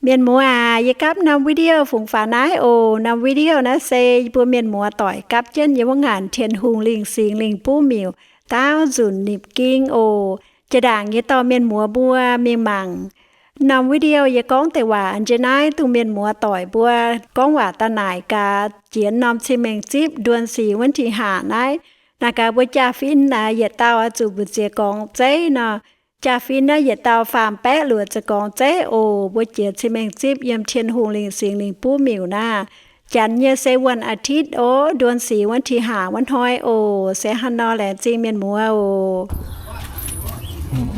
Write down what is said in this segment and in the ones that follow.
Mienh muoz aac, yie gapv norm video fungx faaux naaiv oc. Norm video naaiv se yie mbuo mienh muoz doic gapv jienv yiem wuov ngaanc Tin-Hungh lingh singx lingh buv miuc, daauv nzunc nipc ging oc. Jaa-ndaangc yie dorh mienh muoz mbuo mingh mangc norm video. Yie gorngv deix waac njiec naaiv dongh mienh muoz doic mbuo gorngv waac daaih naaic gaax jiex norm cing-mengh zipv เดือนสี่ วันที่ห้า naaiv. Naaic gaax mbuo jaa-fin naaic yietc dauh oix zuqc mbu'ziex gorngx zeiv nor. Jaa-fin naaiv yietc dauh faam baeqv luoqc ziepc gorngx zeiv oc. Mbuo jiex cing-mengh zipv yiem Tin-Hungh lingh singx lingh buv miuc naaiv. Janx nyei se วันอาทิตย์ oc, เดือนสี่ วันที่ห้า wuov hnoi oc. Se hnangv nor, laengz zingh mienh muoz oc.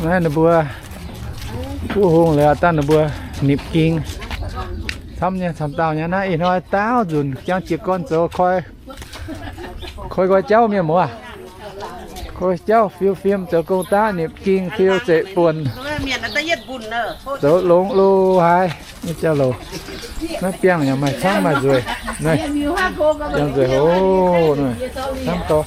Naaiv ninh mbuo buv hungh liuz dangh ninh mbuo nipc ging. Camv nyei, camv dauh nyei. Naaiv ih hnoi daauv nzunc jangx jiez gorn zoux koi, koi nqoi jauv, mienh muoz. Koi jauv fiou fim zoux gong-daqv, nipc ging fiou zeqc buonc, zoux longx lo haaix nyei jauv-louc. Naaiv biangh yaac maaih camv maaih nzueic. Biangh nzueic oc. Camv gau.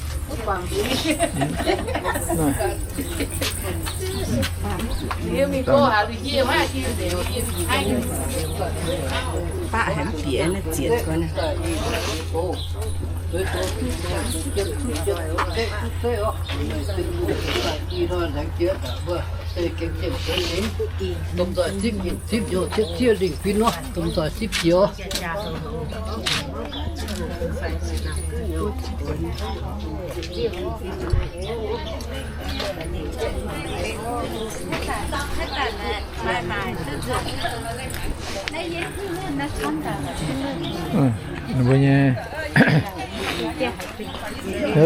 Ninh mbuo nyei,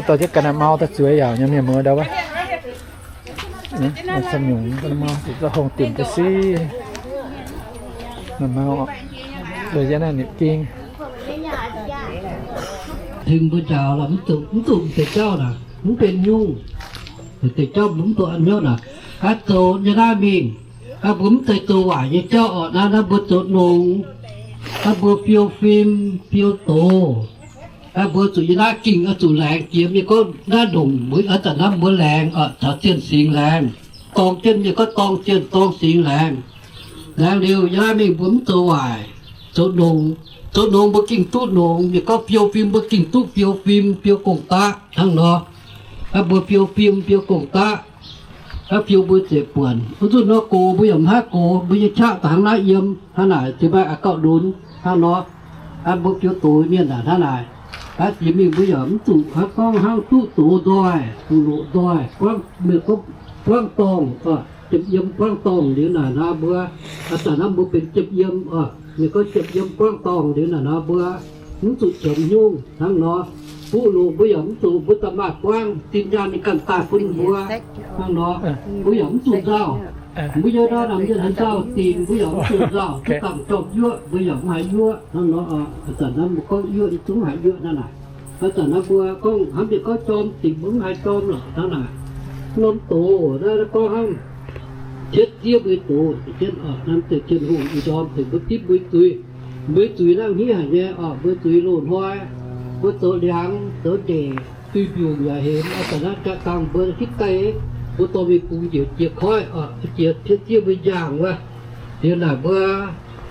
dorh jienv ga'naaiv mau daaih zueiz yaac nyei mienh muoz ndau wuov. Camv nyungc ga'naaiv mau, ziqc za'hungh dimc da'siv. Ga'naaiv mau, zueiz jienv naaiv nipc ging. Tengx mbuo njaaux lorqc, mv zuqc, mv zuqc deix jauv naaic, mv benx nyungc. Deix jauv mbuo mv duqv a'hnyouv naaic. Aa, zoux nyei naaiv mingh, aa, mbuo mv zeiz zoux waaic nyei jauv oc. Naaiv, naaiv mbuo zoux nongx, naaiv mbuo fiou fim, fiou doz. Aa, mbuo zuqc yie naaiv gingh oix zuqc laengz jiex mienh gorngv naaiv ndongc mbuo oix zanc naaiv mbuo laengz oc, caux zienh singx laengz. Dorng jienv mienh gorngv dorng zienh dorng singx laengz. Laengz liuz yie naaiv mingh mbuo mv zoux waaic, zoux nongx. Zoux nongx mbuo gengh duqv nongx, mienh gorngv fiou fim mbuo gengh duqv fiou fim, fiou gong-daqv hnangv nor. Aa, mbuo fiou fim fiou gong-daqv, aa, fiou mbuo zeqc buonc. Wuov nzunc nor gox mbuo yaac mv haih gox, mbuo nyei qaqv da'hnangv naaiv yiem hnangv naaic, ziex maaih a'gauh lunx hnangv nor. Aa, mbuo fiou doz mienh naaic hnangv naaic. Aa, jiex mingh mbuo yaac mv zuqc hnangv gorngv hnangv duqv doz nzoih, fuqv loqc nzoih, buangv, mienh gorngv buangv dorngh, jiem yiem buangv dorngh liuz naaic naaiv mbuo, aa, daaih naaiv mbuo benx jiem yiem, mienh gorngv jiem yiem buangv dorngh liuz naaic naaiv mbuo mv zuqc qiemx nyungc hnangv nor. Fuqv loqc mbuo yaac mv zuqc, mbuo daaih maaih buangv zinh nyaanh ninh ganh daaih bun mbuo hnangv nor. Mbuo yaac mv zuqc nzauh. Mbuo yiem naaiv namx mienh haaix nzauh dinc mbuo yaac mv zuqc nzauh. Duqv ganh jorm yuoqv mbuo yaac mv haiz yuoqv hnangv nor. Aa, zanc naaiv mbuo gorngv yuoqv, yie zungv haiz yuoqv hnangv naaic. Aa, zanc naaiv mbuo gorngv hnamv mienh gorngv jorm dinc mbuo mv haiz jorm lorqc hnangv naaic. Norm doz naaiv gorngv hnangv cietv ziev mbuo doz, naaiv deix Tin-Hungh m'njormh deix mbuo zipv mbuo zuiz. Mbuo zuiz nangv hniev haic nyei oc, mbuo zuiz loz-hnoi, mbuo zoux liangx zoux ndeic, duih mbiungc yaac hemx, aa, zanc naaiv jaa-dangh mbuo hitv daaih, mbuo dorh mingh bungx njiec jiex koiv oc, jiex cietv ziev mbuo njaangh wuov. Liuz naaic mbuo,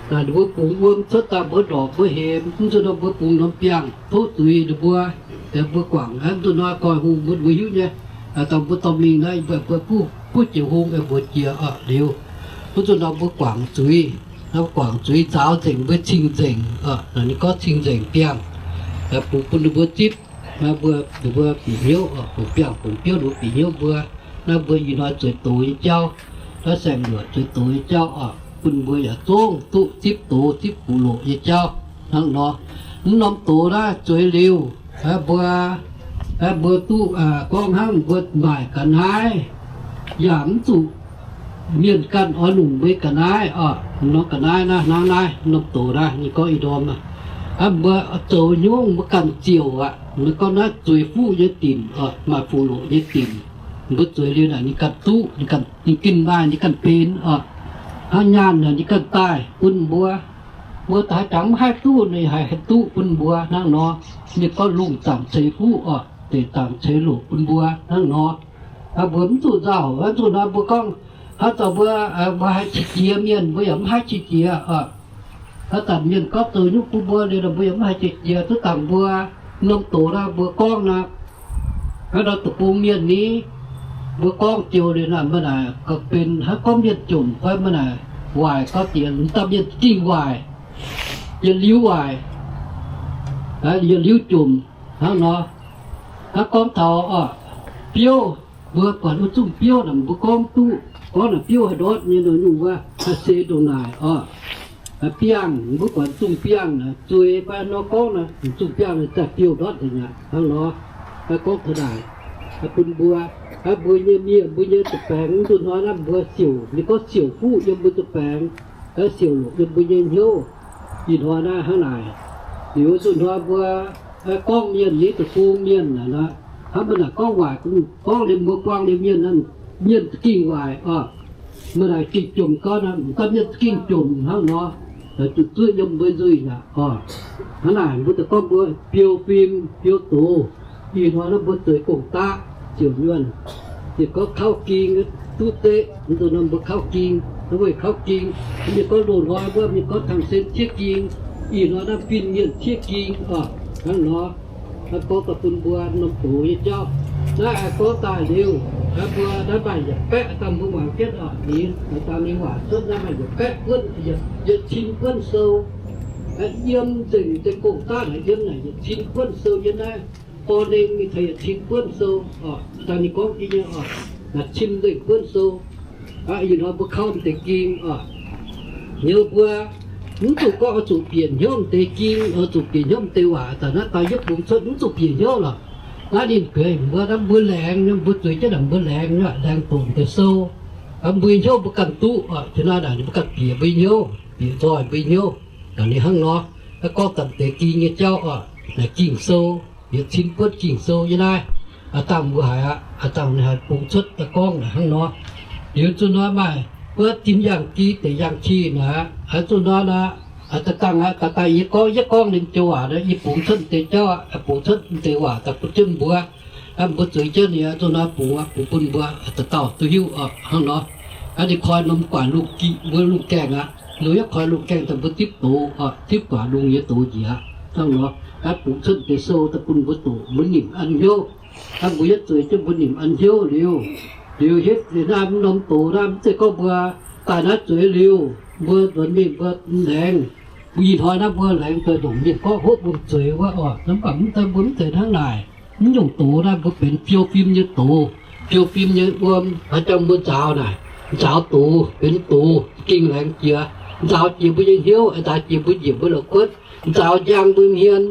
naaic ninh mbuo bungx wuom cuotv daaih mbuo ndorpc mbuo hemx, mv zuqc nor mbuo bungx norm biangh tov zuiz ninh mbuo, mbuo guangc, mv zuqc nor koiv-hungh mbuo, mbuo hiuv nyei. Dangh mbuo dorh mingh naaiv, mbuo, mbuo buov jiex hung, mbuox jiex oc liuz, mv zuqc nor mbuo guangc zuiz. Naaiv guangc zuiz zaaux nzengc mbuo cing-nzengc, ninh gorngv cing-nzengc biangh, bungx bun ninh mbuo zipv. Naaiv mbuo, ninh mbuo bieqc hnyouv, bungx biangh bungx biouv ninh mbuo bieqc hnyouv mbuo. Naaiv mbuo ih hnoi zueiz doz nyei jauv, naaiv saeng-luoqc zueiz doz nyei jauv oc, bun mbuo yaac zungv duqv zipv doz zipv fuqv loqc nyei jauv hnangv nor. Mv norm doz naaiv zueiz liuz, mbuo, mbuo duqv, gorngv hnangv mbuo maaic ga'naaiv, yaac mv zuqc mienh ganh oix longc mbuo ga'naaiv oc. Norm ga'naaiv naaiv hnangv naaiv, norm doz naaiv ninh gorngv ih ndorm, mbuo zoux nyungc mbuo ganh ziouc aqv. Mbuo gorngv naaiv zueiz fuqv nyei dinc oc, maaih fuqv loqc nyei dinc. Mbuo zueiz liuz naaic ninh ganh duqv, ninh ganh, ninh ganh maaih, ninh ganh benx oc. Hnangv nyaanh naaic ninh ganh daaih bun mbuo. Mbuo haaix jangx mv haih duqv, ninh haih, haih duqv bun mbuo hnangv nor. Ninh gorngv lungh zaangc ceix fuqv oc, deic zaangc ceix loqc bun mbuo hnangv nor. Mbuo mv zuqc nzauh, mv zuqc nor mbuo gorngv, haaix zanc mbuo, mbuo haih qiex jiez mienh, mbuo yaac mv haih qiex jiez oc. Haaix zanc mienh gorngv zoux nyungc bun mbuo liuz, mbuo yaac maiv haih jiex jiex. Zuov dangc mbuo norm doz naaiv mbuo gorngv naaiv, haaix nor deic-bung mienh ni, mbuo gorngv joux liuz naaic, mbuo naaic gauh benx haaix gorngv mienh jomc fai mbuo naaic waaic gauh diex, dauh mienh za'gengh waaic, yietc liuz waaic, yietc liuz jomc hnangv nor. Hnangv gorngv taux biouv, mbuo buatc wuov zungh biouv naaic mbuo gorngv duqv, gorngv naaic biouv haih ndortv nyei nor nyungc wuov, haih se ndongc naaic oc. Biangh, mbuo buatc zungh biangh naaic zueiz fai nor gorngv naaic, zungh biangh naaic zaaih biouv ndortv nzengc aqv hnangv nor. Gorngv taux naaic, bun mbuo, mbuo nyei mienh, mbuo nyei da'baengx nzunc hnoi naaiv mbuo siouc, ninh gorngv siouc fuqv yiem mbuo da'baengx, siouc longc yiem mbuo nyei hnyouv. Ih hnoi naaiv hnangv naaic, liuz nzunc hnoi mbuo gorngv mienh ni, deic-bung mienh naaic, hnangv mbuo naaic gorngv waaic, gorngv liemh mbuo buang liemh mienh, mienh za'gengh waaic oc. Mbuo naaic gengh jomc gau naaic, mv gorngv mienh za'gengh jomc hnangv nor, zuqc zuov yiem mbuo nzuih aqv oc. Hnangv naaic mbuo daaih gorngv mbuo biou fim biou doz. Ih hnoi naaiv mbuo zueiz gong-daqv ziouc nyuonh, ziouc gorngv kauv ging, duqv zeqv nzunc nor mbuo kauv ging, weic kauv ging. Mienh gorngv loz-hnoi wuov mienh gorngv tang sen ciev ging, ih hnoi naaiv fin-mienh ciev ging oc. Hnangv nor, gorngv daaih bun mbuo norm doz nyei jauv. Naaiv aengx gorngv daaih liuz, mbuo naaiv maaih yietc baeqv dangh mbuo muangx jienv oc. Ninh dangh ninh waac cuotv naaiv maaih yietc baeqv buonv, yietc cin buonv sou. Yiem nzengc deix gong-daqv naaic, yiem naaic yietc cin buonv sou yiem naaiv. Borh nengh mingh taux yietc cin buonv sou oc. Dangh ninh gorngv jienv nyei oc, yietc cin nzengc buonv sou. Ih hnoi mbuo kauv m'deix ging oc. Hnyouv mbuo mv zuqc gorngv oix zuqc bieqc hnyouv m'deix ging, oix zuqc bieqc hnyouv m'deix waac. Daaih naaiv daaih yie bungx cuotv mv zuqc bieqc hnyouv lorqc. Naaiv ninh bueix mbuo, naaiv mbuo laengz, mbuo zueiz jienv naaic mbuo laengz, laengz doqc m'deix sou. Mbuo nyei hnyouv mbuo ganh duqv oc. Ih hnoi naaic mbuo ganh bieqc mbuo nyei hnyouv, bieqc nzoih mbuo nyei hnyouv. Naaic ninh hnangv nor, gorngv daaih m'deix ging nyei jauv oc. Naaic Ging-Sou, yietc cin buonv Ging-Sou nyei naaiv. Aa dangh mbuo haiz aqv, aa dangh ninh haiz bungx cuotv daaih gorngv naaic hnangv nor. Liuz zunh hnoi maaih wuov Tin Yangh Gi deix Yangh Qi naaic, zunh hnoi naaic, aa dangh aqv, daaih daaih yie gorngv, yie gorngv ninh joux waac naaic, yie bungx cuotv m'deix jauv aqv, bungx cuotv m'deix waac daaih bun jienv mbuo. Mbuo zueiz jienv ninh zunh hnoi bungx, bungx bun mbuo dauh dauh duqv hiuv hnangv nor. Ninh koi norm guaax lungh gaengh, mbuo lungh gaengh aqv. Ninh yaac koi lungh gaengh daaih mbuo zipv doz, zipv guaax lungh nyei doz njiec aqv hnangv nor. Bungx cuotv deix sou daaih bun mbuo doqc, mbuo nimc an hnyouv. Mbuo yietv zueiz jienv mbuo nimc an hnyouv liuz, liuz hitv liuz naaiv mv norm doz naaiv mv zeiz gorngv mbuo daaih naaiv zueiz liuz mbuo nzuonx mingh mbuo laengz. Mbuo ih hnoi naaiv mbuo laengz daaih ndongc mienh gorngv hopv wuom-zueiz wuov oc. Mv baac mv daaih mbuo mv zeiz hnangv naaic. Mv nyungc doz naaiv mbuo benx biou fim nyei doz, biou fim nyei wuom, haaix jangx mbuo nzaaux naaic, nzaaux doz, benx doz, ging laengz jiex, nzaaux jiex mbuo nyei hnyouv, nzaaux jiex mbuo njiec mbuo la'kuotv, nzaaux njang mbuo hmien,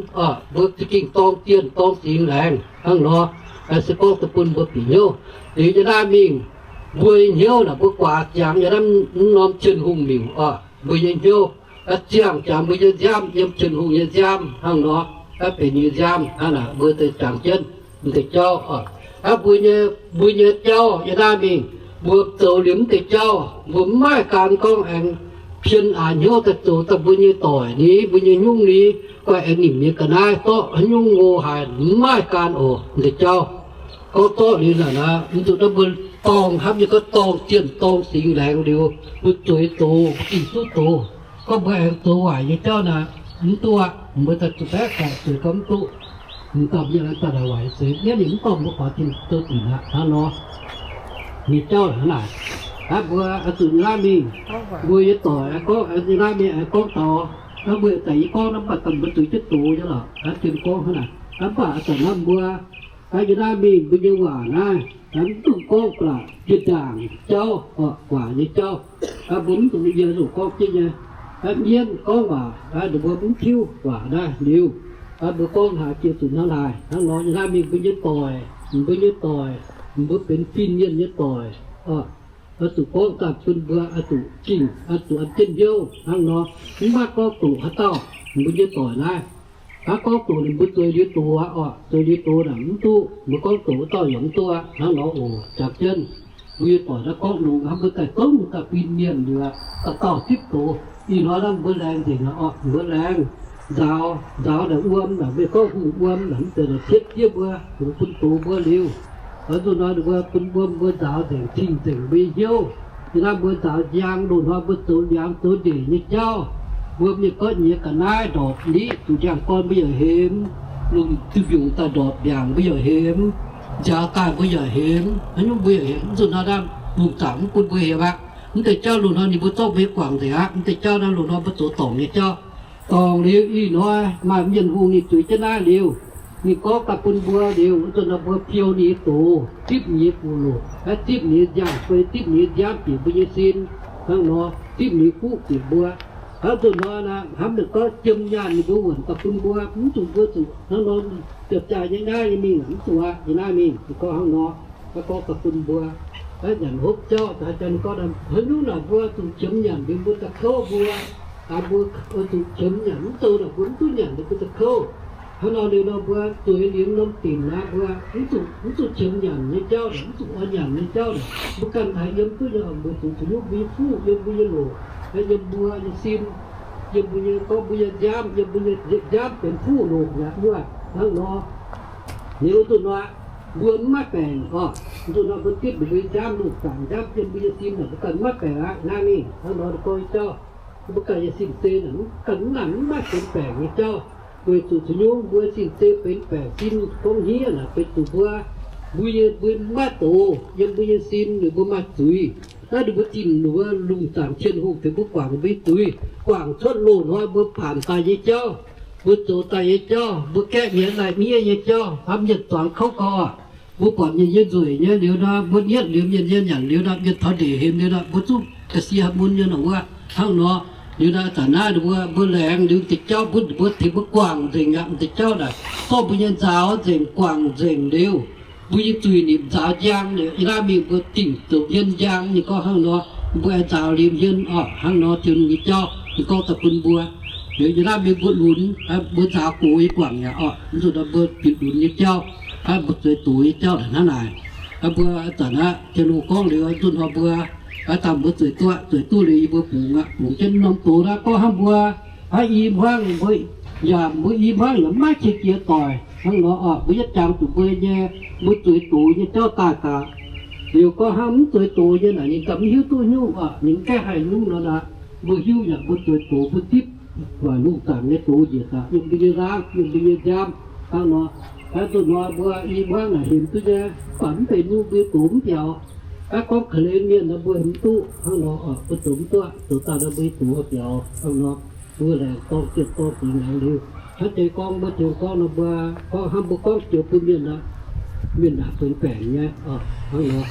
mbuo za'gengh dorng dienh dorng singx laengz hnangv nor. Se gorngv daaih bun mbuo bieqc hnyouv, liuz yie naaiv mingh, mbuo nyei hnyouv naaic mbuo guaax jangx yiem naaiv norm Tin-Hungh miuc oc. Mbuo nyei hnyouv ziangh jangx mbuo nyei nziaamv yiem Tin-Hungh nyei nziaamv hnangv nor, naaiv benx nyei nziaamv hnangv naaic mbuo deix jangx jienv m'deix jauv oc. Naaiv mbuo nyei, mbuo nyei jauv yiem naaiv mingh, mbuo zoux liuz m'deix jauv, mbuo mv maaih gan gorngv aengx pien aax hnyouv daaih zoux daaih mbuo nyei doic ni, mbuo nyei nyungc ni, guai aengx nimc nyei ga'naaiv zorqv haaix nyungc ngo haic, mv maaih gan oc. M'deix jauv gorngv zorqv liuz naaic, mv zuqc naaiv mbuo dorng hnamv nyei gorngv dorng dienh dorng singx laengz liuz, mbuo zueiz doz, mbuo gengh duqv doz. Gorngv mbuo aengx zoux waaic nyei jauv naaic, mv duqv aqv. Mbuo daaih zuqc baeqv baeqc zueiz gorngv mv duqv. M'dauh mienh aengx daaih laaix waaic zueiz, yie ninh mv dorh mbuo faaux Tin-Hungh zoux dinc aqv hnangv nor. Nyei jauv hnangv naaic, aqv mbuo oix zuqc nyei naaiv mingh, mbuo nyei doic aengx gorngv, nyei naaiv mingh aengx gorngv taux, aqv mbuo daaih yie gorngv naaiv mv baac daaih mbuo zueiz jienv doz nyei lorqc, aqv dien gorngv hnangv naaic. Aqv mv baac a'zanc naaiv mbuo, aqv yie naaiv mingh mbuo nyei waac naaiv, aqv mv dungx gorngv ba'laqc jiex ndaangc jauv, waac nyei jauv. Aqv mbuo mv dungx yie zuqc gorngv jienv nyei. Aqv mienv gorngv waac, aqv ninh mbuo mv tiuv waac naaiv liuz, aqv mbuo gorngv haaix jiex zuqc hnangv haaix, hnangv nor nyei naaiv mingh mbuo nyei doic, mbuo nyei doic, mbuo benx fin-mienh nyei doic, oix zuqc gorngv daaih bun mbuo oix zuqc gingh, oix zuqc an jienv hnyouv hnangv nor. Mv baac gorngv doqc haaix dauh, mbuo nyei doic naaiv, aqv gorngv doqc ninh mbuo zueiz liuz doz aqv oc. Zueiz liuz doz naaic mv duqv, mbuo gorngv doqc wuov dauh yaac mv duqv aqv hnangv nor oc. Jangx jienv mbuo nyei doic naaiv gorngv longx hnangv, mbuo daaih zungv daaih fin-mienh liuz aqv, dauh dauh zipv doz. Ih hnoi naaiv mbuo laengz nzengc aqv oc. Mbuo laengz nzaaux, nzaaux naaic wuom naaic, mbuo gorngv hungh wuom naaic, mv zeiz naaic cietv diev mbuo, bungx bun doz mbuo liuz, oix zuqc hnoi ninh mbuo bun wuom mbuo nzaaux nzengc, cing nzengc mbuo nyei hnyouv. Yie naaiv mbuo nzaaux njang, loz-hnoi mbuo zoux liangx zoux ndeic nyei jauv. Mbuo mienh gorngv nyiex ga'naaiv ndorpc niqv zuqc ndiangx-gorn mbuo yaac hemx, lungh duih mbiungc daaih ndorpc mbiaangc mbuo yaac hemx, nziaaux daaih mbuo yaac hemx, haaix nyungc mbuo yaac hemx. Mv zuqc hnangv naaiv lungh zaangc mv bun mbuo hemx aqv. Mv deix jauv loz-hnoi ninh mbuo zorqv mbuo nyei guangc nzengc aqv. Mv deix jauv naaiv loz-hnoi mbuo zoux dorngc nyei jauv. Dorngc liuz ih hnoi maaih mienh hungh ninh zuiz jienv naaiv liuz, ninh gorngv daaih bun mbuo liuz, mv zuqc hnangv mbuo piou ninh nyei doz, zipv ninh nyei gu'lopc, zipv ninh nyei nziaamv-fei, zipv ninh nyei nziaamv bieqc mbuo nyei sin, hnangv nor zipv ninh nyei fuqv bieqc mbuo. Hnangv zuqc hnoi naaic hnamv ninh gorngv jiem nyaanh ninh mbuo wuonc daaih bun mbuo, mv zuqc mbuo zuqc hnangv nor jaax-jaax nyei naaiv nyei mingh, mv zuqc aqv. Yie naaiv mingh ninh gorngv hnangv nor, gorngv daaih bun mbuo nyanc hopv jauv. Daaih ninh gorngv haaix nyungc naaic mbuo zuqc qiemx nyanc liuz mbuo da'kouv mbuo, mbuo zuqc qiemx nyanc mv zoux naaic mbuo mv duqv nyanc liuz mbuo da'kouv. Hnangv nor liuz nor mbuo zueiz liuz norm dinc naaiv mbuo mv zuqc, mv zuqc qiemx nyanc nyei jauv naaic, mv zuqc oix nyanc nyei jauv naaic, mbuo ganh haiz yiem duqv nyei. Mbuo zuqc zuqc nyungc mbuo nyei fuqv, yiem mbuo nyei loc, yiem mbuo nyei sin, yiem mbuo nyei, gorngv mbuo nyei nziaamv, yiem mbuo nyei nziaamv benx fuqv loc mi'aqv. Hnangv nor, liuz zuqc nor mbuo mv maaih baengc oc. Zuqc nor mbuo zipv mbuo nyei nziaamv loc zaangc nziaamv yiem mbuo nyei sin naaic mbuo ganh mv maaih baengc aqv. Naaiv mingh hnangv nor gorngv nyei jauv, mbuo ganh nyei sin-zei naaic mv ganh mv nangc mv maaih benx baengc nyei jauv. Weic zuqc zuqc nyungc mbuo sin-zei benx baengc sin gorngv hniev naaic benx zuqc mbuo, mbuo nyei, mbuo mv maaih doz yiem mbuo nyei sin, ninh mbuo maaih zuiz. Naaiv ninh mbuo zinh mbuo lungh zaangc Tin-Hungh tengx mbuo guangc mbuo nyei zuiz, guangc cuotv loz-hnoi mbuo paanc daaih nyei jauv, mbuo zoux daaih nyei jauv, mbuo gaeqv mienh lai-miev nyei jauv, hnamv mienh zuangx kouv gau oc. Mbuo buatc mienh nyei nzueic nyei liuz nor, mbuo nietv liuz mienh nyei nyanc liuz nor, mienh taux ndeic hemx liuz nor, mbuo zungv ga'sie haaix mun nyei nor wuov. Hnangv nor, liuz naaiv zanc naaiv mbuo, mbuo laengz liuz deix jauv bun mbuo tengx mbuo guangc nzengc aqv. Deix jauv naaic zorqv mbuo nyei nzaaux nzengc, guangc nzengc liuz, mbuo nyei zuiz nimc nzaaux njang liuz, yie naaiv mingh mbuo dingc zoux hmien njang. Ninh gorngv hnangv nor, mbuo aengx nzaaux liuz hmien oc. Hnangv nor Tin-Hungh nyei jauv ninh gorngv daaih bun mbuo. Liuz yie naaiv mingh mbuo lunx, mbuo nzaaux gox nyei guangc yaac oc. Mv zuqc nor mbuo bieqc lunx nyei jauv, mbuo zueiz doz nyei jauv hnangv naaic. Mbuo zanc aqv, Tin-Hungh gorngv liuz, zuqc nor mbuo dangh mbuo zueiz duqv, zueiz duqv liuz yie mbuo bungx aqv. Bungx jienv norm doz naaiv gorngv hnangv mbuo hnangv i hmuangv mbuo, yaac mbuo i hmuangv yaac maiv qiex jiez doic hnangv nor oc. Mbuo yietv jangx zuqc mbuo nyei, mbuo zueiz doz nyei jauv daaih gaax. Liuz gorngv hnangv mv zueiz doz nyei naaic ninh ganh mv hiuv duqv nyungc oc, ninh mv gaengh haih nyungc nor naaic. Mbuo hiuv yaac mbuo zueiz doz mbuo zipv waaic lungh zaangc nyei doz njiec daaih yiem mbuo nyei nzangv, yiem mbuo nyei nziaamv hnangv nor. Hnangv zuqc nor mbuo i hmuangv naaic hemx duqv nyei, mv baac mv benx nyungc mbuo nyei doz mv biaux. Hnangv gorngv ka'hlen mienh nor mbuo hemx mv duqv hnangv nor oc, mbuo zoux mv duqv, zoux daaih nor mbuo nyei doz biaux hnangv nor. Mbuo laengz dorng ziepc dorng fingx laengz liuz, hnangv deix gorngv mbuo ziouc gorngv nor mbuo gorngv hnangv mbuo gorngv joux bun mienh aqv, mienh naaic benx baengc nyei oc hnangv nor.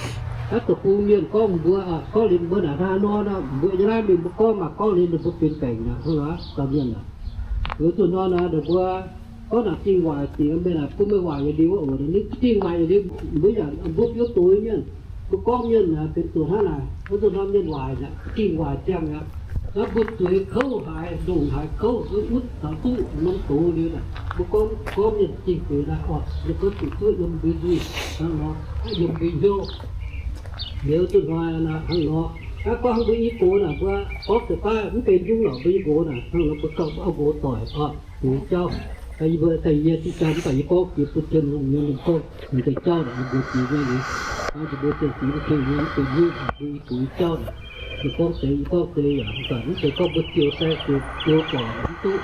Hnangv deic-bung mienh gorngv mbuo oc, gorngv liuz mbuo naaic hnangv nor nor, mbuo nyei naaiv mienh mbuo gorngv maaih gorngv liuz ninh mbuo benx baengc aqv hnangv nor gauh mienh aqv. Liuz zuqc nor naaic ninh mbuo gorngv naaic dingh waaic dingc mienh aqv, bun meih waaic yietc liuz oc, ninh dingh waaic yietc liuz mbuo yaac mbuo biouv doz mienh, mbuo gorngv mienh aqv benx doz hnangv naaic, wuov zuqc nor mienh waaic aqv, dingh waaic ziangh aqv. Naaiv mbuo zueiz kouv haic, ndongc haaix kouv wuov mutv taux duqv norm doz liuz naaic, mbuo gorngv, gorngv mienh dingh deix naaic oc, ninh gorngv zuqc duqv yiem mbuo nzuih hnangv nor, yiem mbuo hnyouv. Liuz zuqc nor hnangv nor, naaiv gorngv mbuo i gox naaic mbuo gorngv deix baav mv benx nyungc lorqc, mbuo i gox naaic hnangv nor mbuo gauh auv nqox doic oc, deix jauv. Yie mbuo daaih yie ziex jauv mv baac yie gorngv jiex bun Tin-Hungh nyei, ninh gorngv ninh deix jauv naaic yie mbuo jiex nyei liuz, mv baac yie mbuo ziouc jiex bun Tin-Hungh nyei, mv benx nyungc mbuo i gox nyei jauv naaic. Yie gorngv deix, yie gorngv deix yaac mv baac mv deix gorngv mbuo ziouc sai ziouc ziouc guangc mv duqv.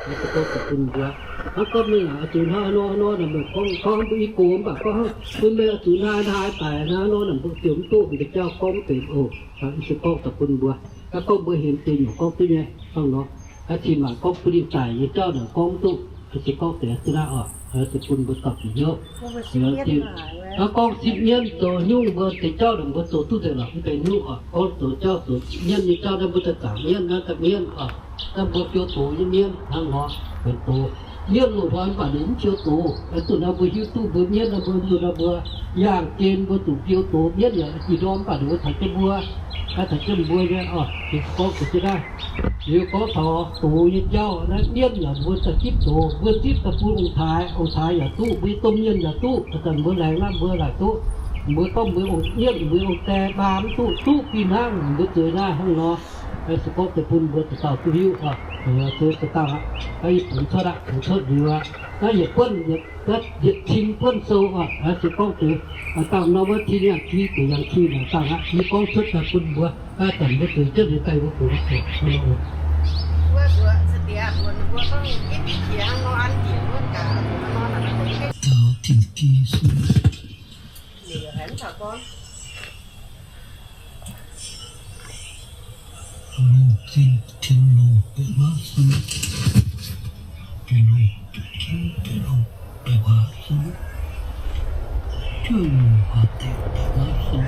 Yie gorngv deix bun mbuo, hnangv gorngv mingh naaic zuqc hnangv nor hnangv nor naaic, meih gorngv gorngv mbuo i gox mv baac gorngv bun meih zuqc naaiv naaiv daic hnangv nor naaic, mbuo ziouc mv duqv, mv deix jauv gorngv mv benx oc. Yie se gorngv daaih bun mbuo, hnangv gorngv mbuo hemx deix nyungc gorngv duqv nyei hnangv nor. Aa, cin-maanc gorngv bun ninh daic nyei jauv naaic gorngv mv duqv. Aa, se gorngv deix jienv naaiv oc, se bun mbuo dauh bieqc hnyouv. Aa, gorngv sipv mienv zoux nyungc mbuo deix jauv naaic mbuo zoux duqv nzengc lorqc, mv benx nyungc oc. Gorngv zoux jauv zoux mienv nyei jauv naaiv mbuo daaih zaangc mienv naaiv daaih mienv oc. Naaiv mbuo biou doz nyei mienv hnangv nor benx doz. Mienv loz-hnoi mv baac ninh mv biou doz. Aa, zuqc nor mbuo hiuv duqv mbuo mienv nor mbuo zuqc nor mbuo yaangh gen mbuo zuqc biou doz. Mienv yaac ih ndorm mv baac ninh mbuo taux jienv mbuo, taux jienv mbuo nyei oc. Gorngv deix jienv naaiv, liuz gorngv taux doz nyei jauv naaiv, mienv yaac mbuo daaih zipv doz, mbuo zipv daaih bun ong-taaix, ong-taaix yaac duqv, mbuo nyei domh mienh yaac duqv. Aa, daaih mbuo laengz naaiv mbuo laaic duqv. Mbuo gorngv mbuo ong-, mienv mbuo ong-die maa mv duqv, duqv fih hnangv mbuo zueiz naaiv hnangv nor. Se gorngv deix bun mbuo dauh dauh duqv hiuv oc. Zueiz dauh dauh aqv, bungx cuotv aqv, bungx cuotv liuz aqv. Naaiv yietc buonv yietc, yietc cin buonv sou oc. Se gorngv deix dangh norm wuov tin yangh ki, deix yangh ki naaic dangh aqv. Yie gorngv cuotv daaih bun mbuo, daaih mbuo zueiz jienv liuz daaih mbuo bungx oc. Taux Tin Giê Yesu. Lungh zinh Tin-Hungh baeqc hmaav sung, Tin-Hungh duqv jienv Tin-Hungh baeqc hmaav sung, juov nyungc waac deix baeqc hmaav sung.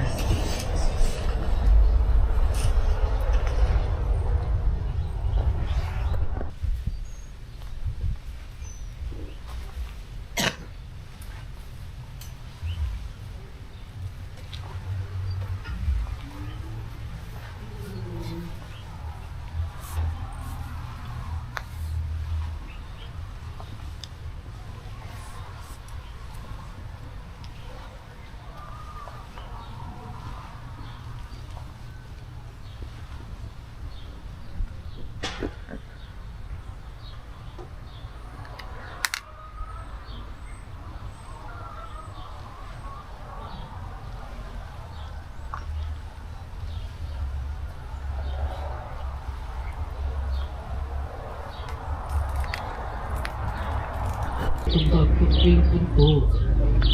Dongh dauh bun bing bun gox,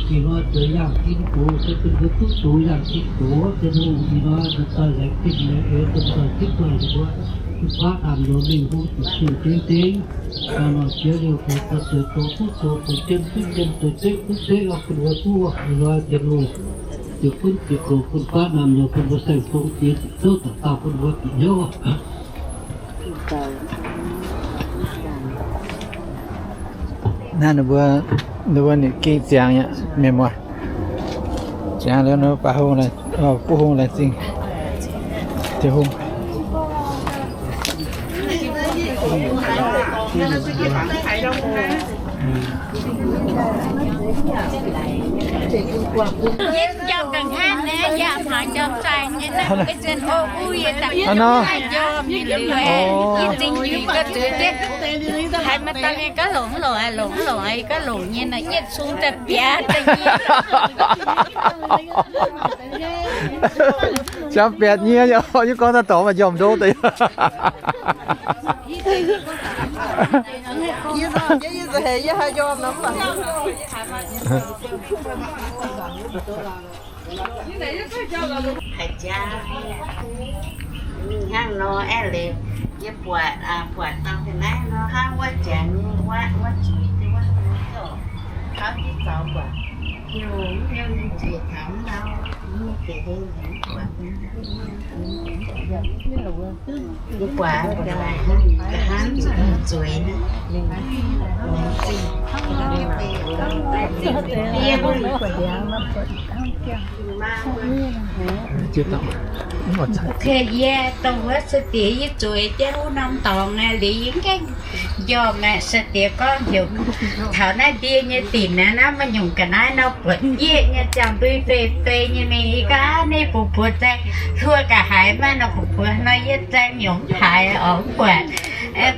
ih hnoi zoux yangh tin gox, se bun mbuo duqv doz yangh tin gox, Tin-Hungh ih hnoi dongh dauh laengz zingh laengz eix, dongh dauh zipv guanh mbuo, bun baav naamh nyouz mingh hungh zuqc siou dengv dengv. Aa, norm jiex liouh zoux zoux zoux duqv zoux, zoux jiem duqv jiem, zoux zeqv duqv zeqv, bun mbuo duqv wuov ih hnoi Tin-Hungh ziouc gunv ziouc goux bun baav naamh nyouz, bun mbuo saeng-fong jiex zouv dauh dauh bun mbuo bieqc hnyouv. Naaiv ninh mbuo, ninh mbuo ninh gengh ziangx aqv, mienh muoz. Ziangx liuz nor, baac hungh, buov hungh laengz zingh Tin-Hungh. Hnangv nor. Haiz maaih dangh nyei gaav longc, longc, longc, gaav longc nyei nor, yietv sung daaih biaa daaih nyei. Jangx biatc nyei, yie gorngv daaih dorngx maaih njormh ndo deix. Haiz jaax, mingh hnangv nor aeqv, leiz yie buatc, buatc dangh ga'naaiv nor hnangv wuov jangx nyei, wuov zuiz deix wuov, kaux jienv zaux buatc, hnyouv hnyouv nyei nzueic taux mv lauh, mv gec hei buatc. Yie buatc, buatc laaix hnangv zueiz, laengz zingh. Yie dongh wuov se diex yie zueiz jienv wuov norm dorngx naaiv liuz yie gaengh njormh maah, se diex gorngv heuc taux naaiv ndie nyei dinc naaiv, naaiv maaih nyungc ga'naaiv nor buatc jieqv nyei, ziangh ndui fei fei nyei mingh. Yie gorngv, aa, ninh bun mbuo zaeng hluo ga'haaix maah, nor bun mbuo nor yie zaeng nyungc haaix oc, mv buatc.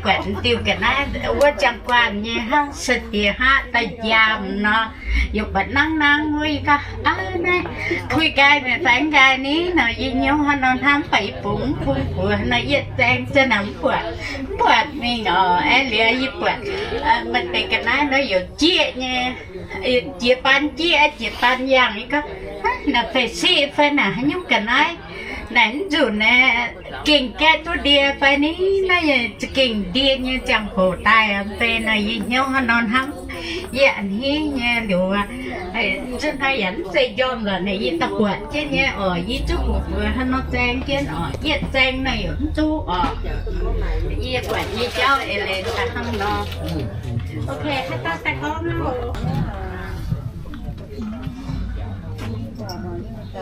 Buatc diuh ga'naaiv wuov ziangh guanh nyei hnangv se diex haav daaih njaamh nor. Yie buatc nangv nangv wuov, yie gorngv, aa, naaiv puix nqaai mingh fai nqaai ni nor, yie hnyouv hnangv nor hnamv, mv baac yie bungx bung buoz nor yietv zaeng za'naaic mv buatc, mv buatc mingh oc. Aeqv, liuz yie buatc maaih deix ga'naaiv nor youc jieqv nyei, jiex baan jieqv, jiex baan yangh. Yie gorngv, naaic fei siqv fai naaic haaix nyungc ga'naaiv, naaic mv nzunc naaic gengh gaeqv duqv ndie fai ni? Naaiv za'gengh ndie nyei ziangh hoc daaih fai nor, yie hnyouv hnangv nor hnamv. Yie a'hneiv nyei liuz, zunv hnoi yaac mv zeiz njormh lorqc naaic, yie daaih buatc jienv nyei oc. Yie zuqc bungx buoz hnangv nor zaeng jienv oc. Yietv zaeng nor youc mv zuqv oc. Yie buatc nyei jauv eix leiz daaih hnangv nor. Ok, haaix dauh daaih gorngv aqv.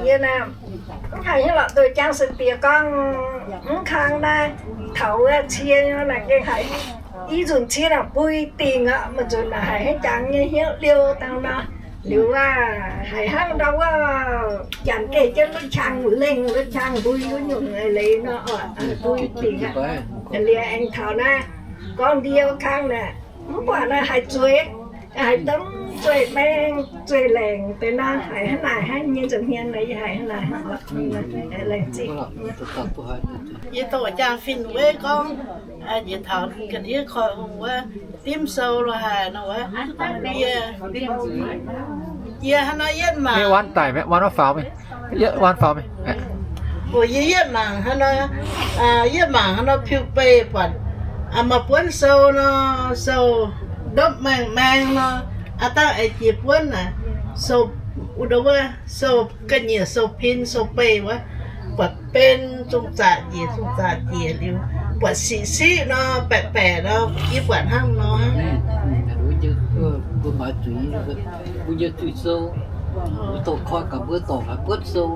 Yie naaic, mv haiz hnyouv lorqc, doix jangv se diex gorngv mv kang naaiv, taux wuov cie naaic gengh haiz i nzunc cie naaic mbui dingc aqv. Maaih nzunc naaic haiz haaix jangx nyei hnyouv liouh dangh nor, liuz aac, haiz hnangv ndau wuov janx geh jienv lutv qang lengh, lutv qang mbui wuov nyungc eix leiz nor, mbui dingc aqv. Liuz aengx taux naaiv gorngv ndie wuov kang naaic, mv buatc naaic haiz zueiz, haiz domh zueiz maeng zueiz laengc deix nor, haiz hnangv naaic hnangv nyei nza'hmien nor, yie haiz hnangv naaic hnangv laengz zingh. Yie doqc jangx fin-weiv gorngv, Njiec taux ga'ndiev koi hungh wuov, dimv sou lo haaix nor wuov, yie, yie hnangv nor yietv mangc, mbuox yie yietv mangc hnangv nor, yietv mangc hnangv nor piu beih buatc, maaih buonv sou nor, sou ndopv maeng-maeng nor, aav dangh aengx jiex buonv naaic, sou, wuov, sou ga'nyiec, sou pin, sou beih wuov, buatc ben zungh zaqc jiex, zungh zaqc jiex liuz, buatc siqv-siqv nor, baeqc baeqc nor, yie buatc hnangv nor. Mbuo maaiz zuiz, mbuo nyei zuiz sou, mbuo dorh koi gaax mbuo dorngc haaix buonv sou.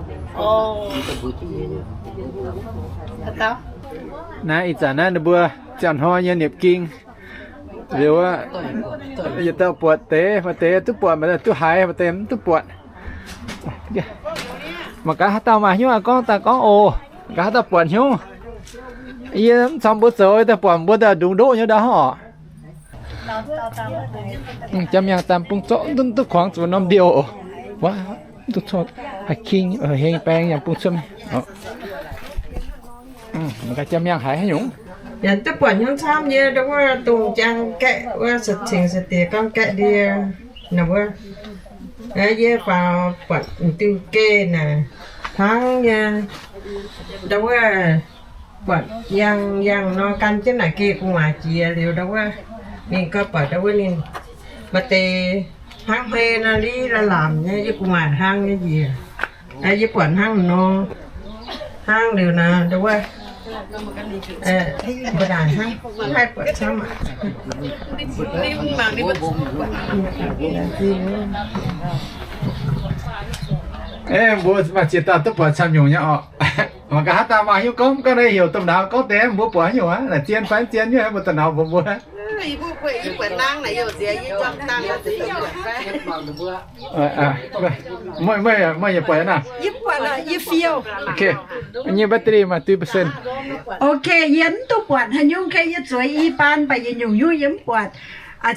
Naaiv ih zanc naaiv ninh mbuo ziangh hnoi nyei niepc ging. Liuz, yietc dauh buatc deix, maaih deix duqv buatc, maaih deix duqv haiz, maaih deix mv duqv buatc. Mangc gaax haaix dauh maaih hnyouv gorngv daaih gorngv oc. Mangc gaax haaix dauh buatc hnyouv. Yie mv caux mbuo zoux, yie daaih buatc mbuo daaih ndungx ndoqv nyei ndau oc. Jaa-miangh daaih bung zorqv duqv kuangx zuqc norm ndie oc. Wuov, duqv corc, haiz king, heng baeng yangh bung cuotv mingh. Mangc gaax jaa-miangh haiz haaix nyungc. Yaac duqv buatc hnyouv camv nyei, ndau wuov dongh jang gaeqv wuov, se cingx se diex gorngv gaeqv ndie. Naaiv wuov, yie faaux buatc m'diuh geh naaic, hnangv nyei, ndau wuov, buatc yangh yangh nor gan jienv naaic geh gu'nguaaic jiex liuz ndau wuov, ninh gauh buatc ndau wuov ninh maaih deix hnangv hmei nor, liv lamh lamh nyei, yie gu'nguaaic hnangv nyei njiec. Yie buatc hnangv nor, hnangv liuz naaic ndau wuov, mbuo naaic hnangv mv haih buatc camv aqv. Mbuo maaih ziex dauh duqv buatc camv nyungc nyei oc. Mangc gaax haaix dauh maaih hnyouv gorngv, gorngv naaiv heuc domh nauz gorngv deix, mbuo buatc haaix nyungc aqv, naaic zien fai mv zien nyei, mbuo domh nauz mbuox mbuo. Nyei battery maaih dui percent. Ok, yie mv duqv buatc haaix nyungc, yie zueiz i baan, mv baac yietc nyungc hnyouv yie mv buatc.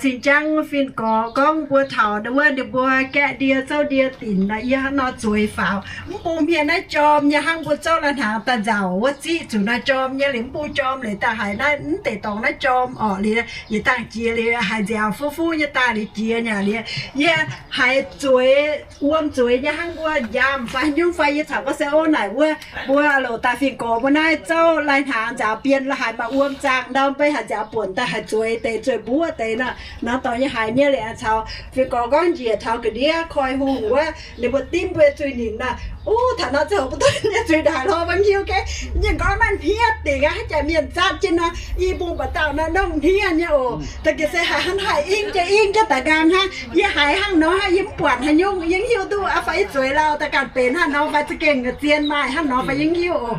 Cing-jang fin-gorx gorngv mbuo taux wuov, ninh mbuo gaeqv ndie zouv ndie dinc nor, yie hnangv nor zueiz faaux. Mv bung hmien naaiv jorm nyei hnangv, mbuo zouv lai-hnaangx daaih nzauc wuov ziqv zuqc naaiv jorm nyei liuz, mv bung jorm liuz daaih haiz naaiv mv deix dorngx naaiv jorm orqc liuz, yietc dangh jiex liuz haiz nziaaux fuv fuv nyei daaih liuz jiex nyei liuz, yie haiz zueiz, wuom zueiz nyei hnangv mbuo njaamv fai haaix nyungc fai. Yie caux gorngv se, o, naaic wuov mbuo loc daaih fin-gorx mbuo naaiv zouv lai-hnaangx nzaaux bienh lo haiz maaih wuom zaangh ndau, beiv haiz nziaaux buonc daaih haiz zueiz deix, zueiz mbuov deix nor. Nor dorngx yie haiz nyei liuz caux fin-gorx gorngv njiec taux ga'ndiev koi hungh wuov, ninh mbuo dimv mbuo nyei zuiz-nimc nor. O, taux nor ziouc mbuo duqv nyei zuiz ndaaih lorz mbuo hiuv geh, yie gorngv naaiv hniev dingc aqv, haaix jaax mienh zatv jienv nor, i bung baac dauh naaiv nongh hniev nyei oc. Da'gengh se haiz hnangv haih ing jienv ing jienv daaih nqaang hnangv. Yie haiz hnangv nor hnangv, yie mv buatc haaix nyungc, yie mv hiuv duqv fai yie zueiz lauh daaih ganh benx hnangv nor fai za'gengh zien maaih hnangv nor fai yie mv hiuv oc.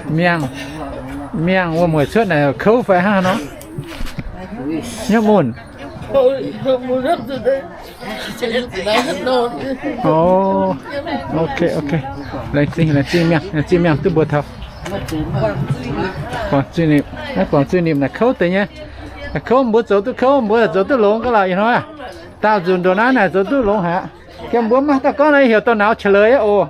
Miangh, miangh wuom-mueic cuotv naaic kouv fai hnangv haaix nor? Nyei mun. O, ok, ok. Laengz zingh, laengz zingh miangh, laengz zingh miangh duqv mbuox taux. Guangc zuiz-nimc, naaiv guangc zuiz-nimc naaic kouv deix nyei. Kouv mbuo zoux duqv kouv, mbuo zoux duqv longx ga'lauh ih hnoi. Daauh nzunc ndoqc naaiv naaic zoux duqv longx haic. Jiem mbuo mv maaih dauh gorngv naaiv heuc dorh nauz qiex leiz aqv oc.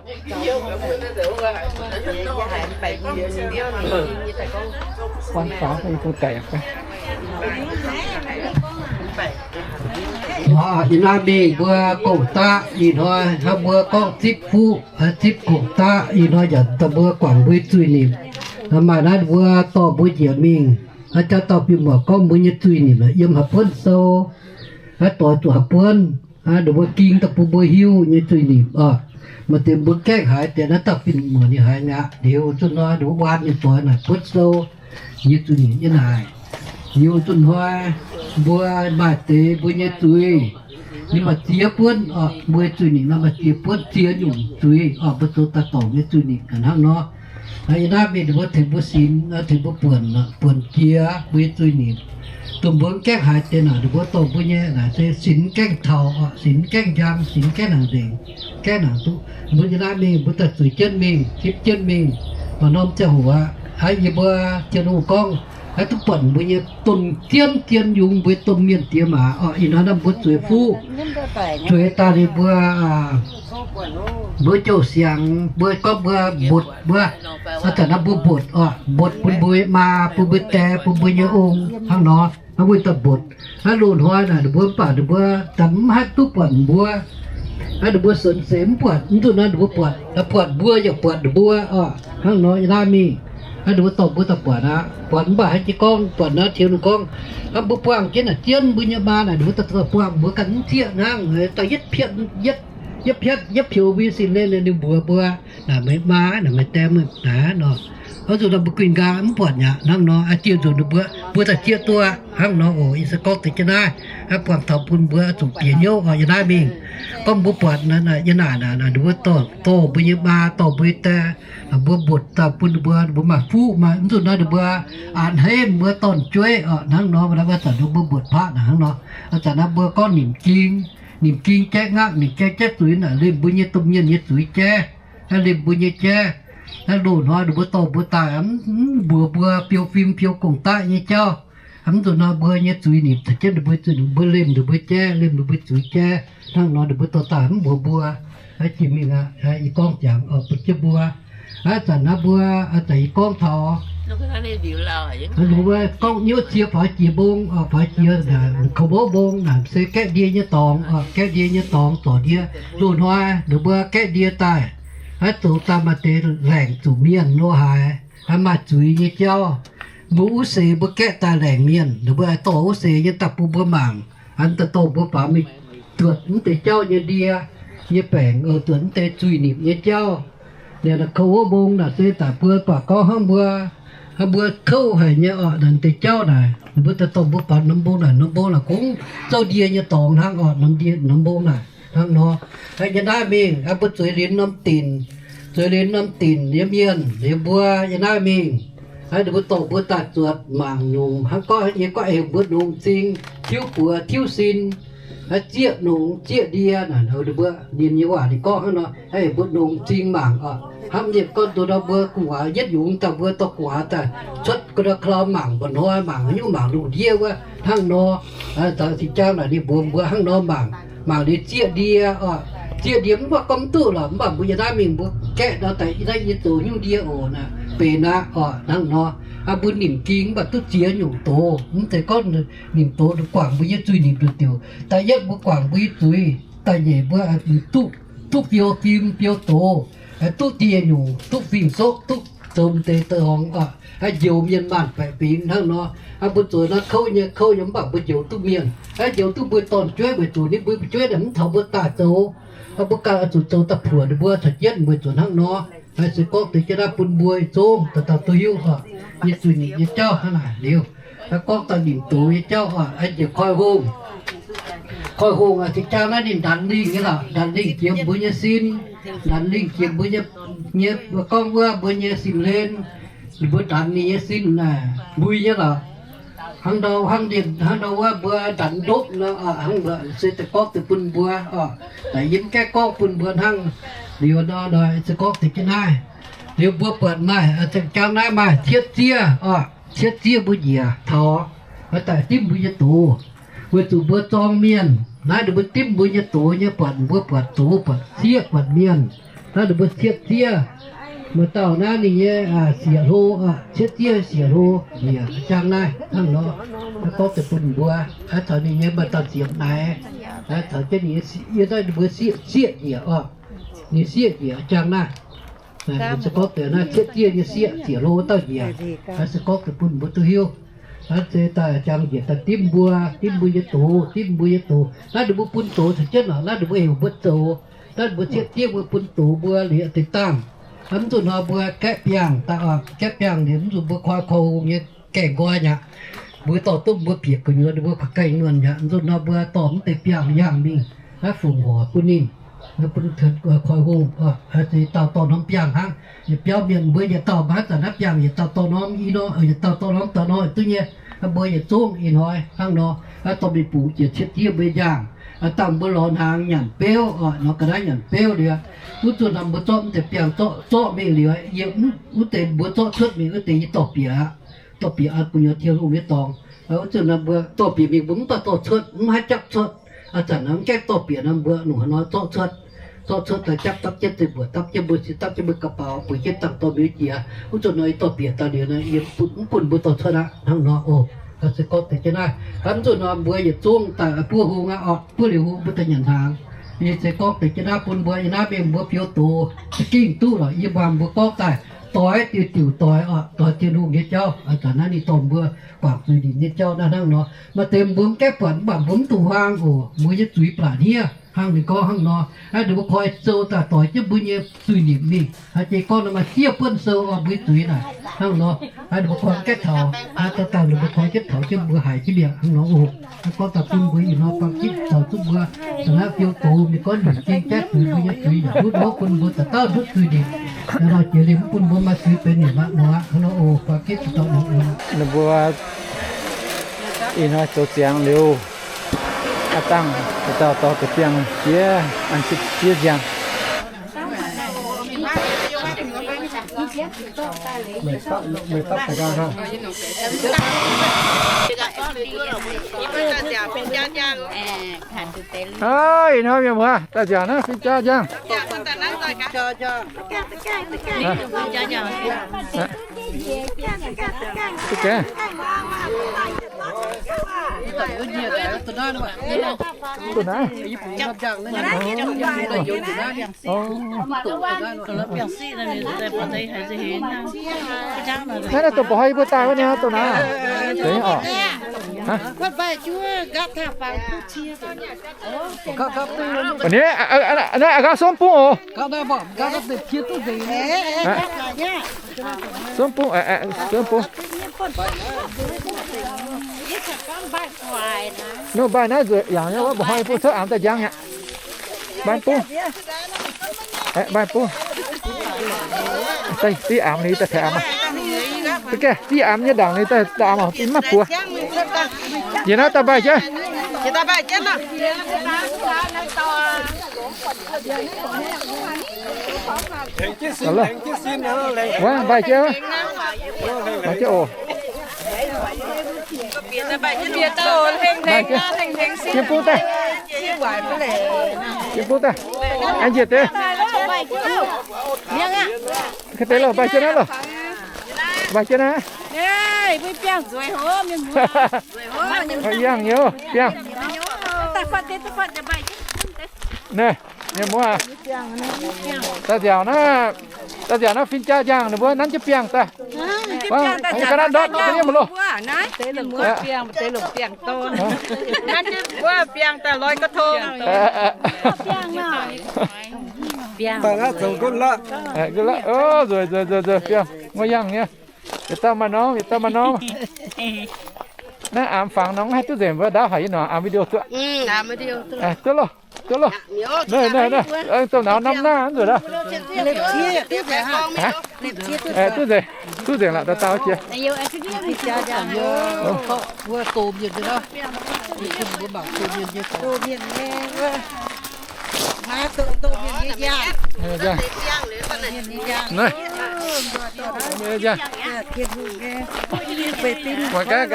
Ih hnoi mingh mbuo gong-daqv ih hnoi, hnangv mbuo gorngv zipv fuqv, zipv gong-daqv ih hnoi yaac daaih mbuo guangc mbuo zuiz-nimc. Maaih naaiv mbuo dorh mbuo njiec mingh, jauv dauh fingx muoc gorngv mbuo nyei zuiz-nimc yiem haaix buonv sou, haaix doix zuqc haaix buonv, ninh mbuo ging daaih bun mbuo hiuv nyei zuiz-nimc oc. Maaih deix mbuo gaengh haiz deix naaiv dauh fingx muoc ninh haiz mi'aqv. Liuz zuqc hnoi ninh mbuo waan nyei doix naaic buonv sou nyei zuiz-nimc nyei naaic. Liuz zuqc hnoi mbuo maaih deix mbuo nyei zuiz, ninh maaih ziex buonv oc. Mbuo zuiz-nimc nor maaih ziex buonv, ziex nyungc zuiz oc. Mbuo zoux daaih dorngc nyei zuiz-nimc ga'hnangv nor. Ih hnoi mingh ninh mbuo tengx mbuo sinx, tengx mbuo buonc, buonc jiex mbuo nyei zuiz-nimc. Dongh mbuo mv gaengh haiz deix naaic, ninh mbuo dorh mbuo nyei naaic se sinx gaengh taux, sinx gaengh njang, sinx gaengh nangc nzengc, gaengh nangc duqv. Mbuo yiem naaiv mingh, mbuo daaih zueiz jienv mingh, zipv jienv mingh, maaih norm ziangh hoc aqv, yie mbuo Tin-Hungh gorngv, haih duqv buatc mbuo nyei domh zien-zien yungz, mbuo domh mienh diex maac oc. Ih hnoi naaiv mbuo zueiz fuqv, zueiz daaih ninh mbuo, mbuo jouh siangx, mbuo gorngv mbuo mbotc, mbuo, ih zanc naaiv mbuo mbotc oc, mbotc bun mbuo maa, bun mbuo die, bun mbuo nyei ong hnangv nor. Hnangv mbuo daaih mbotc, hnangv loz-hnoi naaic ninh mbuo mv baac ninh mbuo daaih mv haih duqv buatc mbuo. Hnangv ninh mbuo senx seix mv buatc, mv duqv naaiv ninh mbuo buatc, buatc mbuo yaac buatc ninh mbuo oc. Hnangv nor yiem naaiv mingh, hnangv ninh mbuo dorh mbuo daaih buatc aqv. Buatc mv baac haaix jiex gorngv buatc naaiv, Tin-Hungh gorngv, hnangv mbuo buangh jienv naaic zien mbuo nyei maa naaic, ninh mbuo daaih buangh mbuo ganh mv zieqv hnangv, daaih yietv piatv, yietv piatv yietv pioux mbuo nyei sin-len, ninh mbuox mbuo, naaic meih maa, naaic meih die, meih naaic nor. Oix zuqc nor mbuo guinh nqaang mv buatc aqv. Hnangv nor, aa, dieh nzunc ninh mbuo, mbuo daaih zieqv duqv aqv. Hnangv nor oc, yie se gorngv deix jienv naaiv, buangh taux bun mbuo zuqc bieqc hnyouv oc. Yiem naaiv mingh, gorngv mbuo buatc naaic, yiem naaic naaic, ninh mbuo dorh, dorh mbuo nyei maa, dorh mbuo nyei die, mbuo mbotc daaih bun ninh mbuo, ninh mbuo maaih fuqv, maaih mv zuqc naaiv ninh mbuo a'hneiv mbuo dorn-jueiv oc. Hnangv nor, ih zanc ninh mbuo mbotc paqv naaic hnangv nor. Ih zanc naaiv mbuo gorngv nimc ging, nimc ging jaeqv ngaqv, nimc ging jaeqv zuiz naaic, lemh mbuo nyei domh mienh nyei zuiz jaiv, lemh mbuo nyei jaiv. Naaiv loz-hnoi ninh mbuo dorh mbuo daaih, mv mbuox mbuo biou fim biou gong-daqv nyei jauv. Mv zuqc nor mbuo nyei zuiz nimc taux jienv ninh mbuo, zuqc ninh mbuo lemh ninh mbuo jaiv, lemh ninh mbuo zuiz jaiv. Hnangv nor ninh mbuo dorh daaih mv mbuox mbuo. Aa, jiex mingh aqv, yie gorngv jangx oc bun jienv mbuo. Aa, zanc naaiv mbuo, aa, zanc yie gorngv taux, mbuo gorngv hnyouv cie faaux jiex mbong, faaux jiex naaic, kouv mbouv mbong naaic se gaeqv ndie nyei dorngx, gaeqv ndie nyei dorngx zorc ndie. Loz-hnoi ninh mbuo gaeqv ndie daaih, aa, zoux daaih maaih deix laengc zuqc mienh nor haaix, aa, maaih zuiz nyei jauv. Mbuo wuov seix mbuo gaeqv daaih laengc mienh, ninh mbuo dorh wuov seix nyei daaih bun mbuo mangc, aa, daaih dorh mbuo faaux mingh duoqc mv deix jauv nyei ndie, nyei baengc, duoqc mv deix zuiz nimc nyei jauv. Liuz naaic kouv mbong naaic se daaih mbuo baac gorngv hnangv mbuo, hnangv mbuo kouv haic nyei oc, naaic deix jauv naaic, ninh mbuo daaih dorh mbuo faaux norm mbong naaic, norm mbong naaic kungx zouv ndie nyei dorngx hnangv oc, norm ndie norm mbong naaic hnangv nor. Aa, yiem naaiv mingh, aa, mbuo zueiz liuz norm dinc, zueiz liuz norm dinc nyei mienh, liuz mbuo yiem naaiv mingh, aa, ninh mbuo dorh mbuo daaih zuotc mangc nyungc, hnangv gorngv yie gorngv heuc mbuo nongx m'zing, tiuv buoz tiuv sin, aa, zieqv nongx zieqc ndie naaic, ninh mbuo ninh nyei waac ninh gorngv hnangv nor, heuc mbuo nongx m'zing mangc oc. Hnamv nyei gorngv nduov nor mbuo gu'nguaaz yietv yungz daaih, mbuo dorh gu'nguaaz daaih cuotv ga'ndau ka'lauh mangc mba'hnoi, mangc haaix nyungc, mangc lungh ndiev wuov hnangv nor. Aa, da'nyeic jangx naaic ninh mbuox mbuo hnangv nor mangc, mangc liuz zieqv ndie oc. Zieqv ndie mv baac gorngv mv duqv lorqc, mv baac mbuo yiem naaiv mingh mbuo gaeqv ndau daaih yiem naaiv yie zoux nyungc ndie oc naaic, benx aqv oc hnangv nor. Aa, mbuo nimc ging mv baac duqv ziex nyungc doz, mv zeiz gorngv nimc doz guangc mbuo nyei zuiz nimc nduqc diuc. Da'yietv mbuo guangc mbuo nyei zuiz, da'nyeic mbuo duqv, duqv biou fim biou doz, duqv dieh nyungc, duqv fing-soqv, duqv zoux deix dorngx, njoux mienh maanh baeqc fingx hnangv nor. Aa, mbuo zoux naaiv kouv nyei, kouv nyei mv baac mbuo njoux duqv mienh, njoux duqv mbuo dorn-jueiv weic zuqc ninh mbuo fu'jueiv naaic mv taux mbuo daaih zoux. Mbuo ganh oix zuqc zoux daaih puoqc ninh mbuo caux jienv weic zuqc hnangv nor. Se gorngv deix jienv naaiv bun mbuo zungv dauh dauh duqv hiuv oc, nyei zuiz nimc nyei jauv hnangv naaic liuz. Gorngv daaih nimc doz nyei jauv oc, njiec koi hungh. Koi hungh aa, se jangx naaiv ninh ndanc lingh nyei lorqc, ndanc lingh jiex mbuo nyei sin, ndanc lingh jiex mbuo nyei, nyei, gorngv wuov mbuo nyei sin-hlen, ninh mbuo ndanc ninh nyei sin naaic mbui nyei lorqc. Hnangv ndau, hnangv ndau wuov mbuo ndanc ndopv nor, hnangv mbuo se deix gorngv deix bun mbuo oc. Naaic yie mv gaengh gorngv bun mbuo hnangv liuz nor, se gorngv deix jienv naaiv. Liuz mbuo buatc maaih, jangx naaiv maaih cietv zieqv oc, cietv zieqv mbuo njiec taux, daaih dimv mbuo nyei doz. Weic zuqc mbuo zorng mienh, naaiv ninh mbuo dimv mbuo nyei doz nyei, buatc mbuo buatc doz, buatc sieqv, buatc mienh. Naaiv ninh mbuo cietv zieqv, maaih dauh naaiv ninh nyei sieqv-hlo, cietv zieqv sieqv-hlo njiec jangx naaiv hnangv nor. Gorngv deix bun mbuo, taux ninh nyei maaih dauh ziepc naaic, taux jienv ninh nyei, yie naaiv ninh mbuo sieqv, sieqv njiec oc. Ninh sieqv njiec jangx naaiv. Se gorngv deix naaiv cietv zieqv nyei sieqv, sieqv-hlo wuov dauh njiec. Se gorngv deix bun mbuo duqv hiuv. Naaiv se daaih jangx njiec daaih dimv mbuo, dimv mbuo nyei doz, dimv mbuo nyei doz. Naaiv ninh mbuo bun doz caux jienv oc, naaiv ninh mbuo heuc mbuo zoux. Naaiv ninh mbuo cietv zieqv mbuo bun doz mbuo liuz deix dangh. Mv zuqc hnoi mbuo gaeqv biangh daaih oc, gaeqv biangh liuz mv zuqc mbuo koi koi hungh nyei gaengh nqoi aqv. Mbuo dorh duqv mbuo bieqc gu'nyuoz ninh mbuo gaengh nuonh aqv. Mv zuqc hnoi mbuo dorh mv deix biangh yangh mingh naaiv fungc horc bun ninh, bun koi hungh, se dauh dorh norm biangh hnangv. Yietc biauv mienh mbuo yietc dauh maiv zanc naaiv biangh yietc dauh dorh norm i nor, yietc dauh dorh norm dauh nor duqv nyei. Mbuo yietc zungv ih hnoi hnangv nor, dorh mingh bungx jiex cietv diev mbuo nyei njaangh. Dangh mbuo lorz hnaangx nyanc beuv oc, nor ga'naaiv nyanc beuv liuz, wuov zuqc naaiv mbuo zorqv mv deix biangh zorqv, zorqv mingh liuz, yiem wuov deix mbuo zorqv cuotv mingh wuov deix yie dorh bieqc aqv. Dorh bieqc aqv, gu'nyuoz Tin-Hungh nyei dorngx. Wuov zuqc naaiv mbuo dorh bieqc mingh mbuo mv baac dorh cuotv, mv haih jatv cuotv. A'zanc naaiv mv gaengh dorh bieqc naaiv mbuo longc haaix nor zorqv cuotv. Zorqv cuotv daaih japv dapv jienv deix mbuoqc, dapv jienv mbuo sin, dapv jienv mbuo ga'baux, bueix jienv dangh dorh mingh jiex. Wuov zuqc nor yie dorh bieqc daaih liuz naaiv, yie mv bun mbuo dorh cuotv aqv hnangv nor oc. Se gorngv deix jienv naaiv, hnangv zuqc nor mbuo yietc zungv daaih buov hung aqv oc, buov liuz hung mbuo daaih nyanc hnaangx. Yie se gorngv deix jienv naaiv bun mbuo yiem naaiv mingh mbuo biouv doz za'gengh duqv lorqc. Yie mbuo mbuo gorngv daaih doix diuc diuc doix oc, doix Tin-Hungh nyei jauv. A'zanc naaiv ninh dorh mbuo guangc zuiz nimc nyei jauv naaiv hnangv nor. Maaih deix mbuo mv gaengh buatc mv baac mbuo mv dungx huaang oc, mbuo nyei zuiz blatc hniev. Hnangv ninh gorngv hnangv nor, aa, ninh mbuo koi sou daaih doix jienv mbuo nyei zuiz nimc mingh. Aa, jiex gorngv nor maaih siev buonv sou oc, mbuo nyei zuiz naaic hnangv nor. Aa, ninh mbuo koi mv gaengh taux, aa, dauh dauh ninh mbuo koi jienv taux jienv mbuo haiz jienv mi'aqv hnangv nor oc. Aa, gorngv daaih bun mbuo ih hnoi bang jienv taux duqv mbuo, da'naaiv biouv doz mingh gorngv lunc gengh jatv zuiz mbuo nyei zuiz yaac ndutv wuov bun mbuo dauh dauh ndutv zuiz nimc. Yaac nor jiex liemh mv bun mbuo maaih zuiz benx nimc aqv nor aqv hnangv nor oc. Bang jienv dauh dauh ninh mbuo ih hnoi zoux ziangx liuz, aa, dangh dauh dauh dorh deix biangh jiex an jienv jiex nziang. Aa, ih hnoi mienh muoz daaih nziaauc naaiv fin-jaa njang. Duqv gaax. Duqv naaiv. Naaiv naaiv dongh mbuox hnoi yie mbuo daaih wuov nyei, dongh naaiv. Deix oc. Naaiv a'gaux somv bung oc. Somv bung, somv bung. Nor mbaih naaiv nzueic yangh nyei, mbuox hnoi bung cuotv aamx daaih njang aqv. Mbaih bung. Mbaih bung. Div aamx liuz daaih taux aamx. Div aamx nyei ndaangc liuz daaih aamx, mv maaih buoz. Njiec naaiv daaih mbaih jienv. Wuov, mbaih jienv. Mbaih jienv oc. Yiem bung daaih. Yiem bung daaih. Aengx njiec deix. Kaaix deix loh, mbaih jienv naaiv loh. Mbaih jienv naaiv. Yangh nyei biangh. Naaiv, mienh muoz aac, daaih nziaauc naaiv, daaih nziaauc naaiv fin-jaa njang ninh mbuo nanv jienv biangh daaih. Ga'naaiv ndortv daaih yiem mv loh. Nzueic, nzueic, nzueic, biangh. Wuov yangh nyei. Yietc dauh maaih norm, yietc dauh maaih norm. Naaiv aamx fangx nor haih duqv nzengc, mbuo ndaauv haic nyei nor, aamx video duqv. Duqv loh, duqv loh. Naaiv, naaiv, naaiv, dongh naaiv norm naaiv nzueic aqv. Duqv nzengc, duqv nzengc lorqc, dauh dauh jiex. Naaiv, mangc gaax,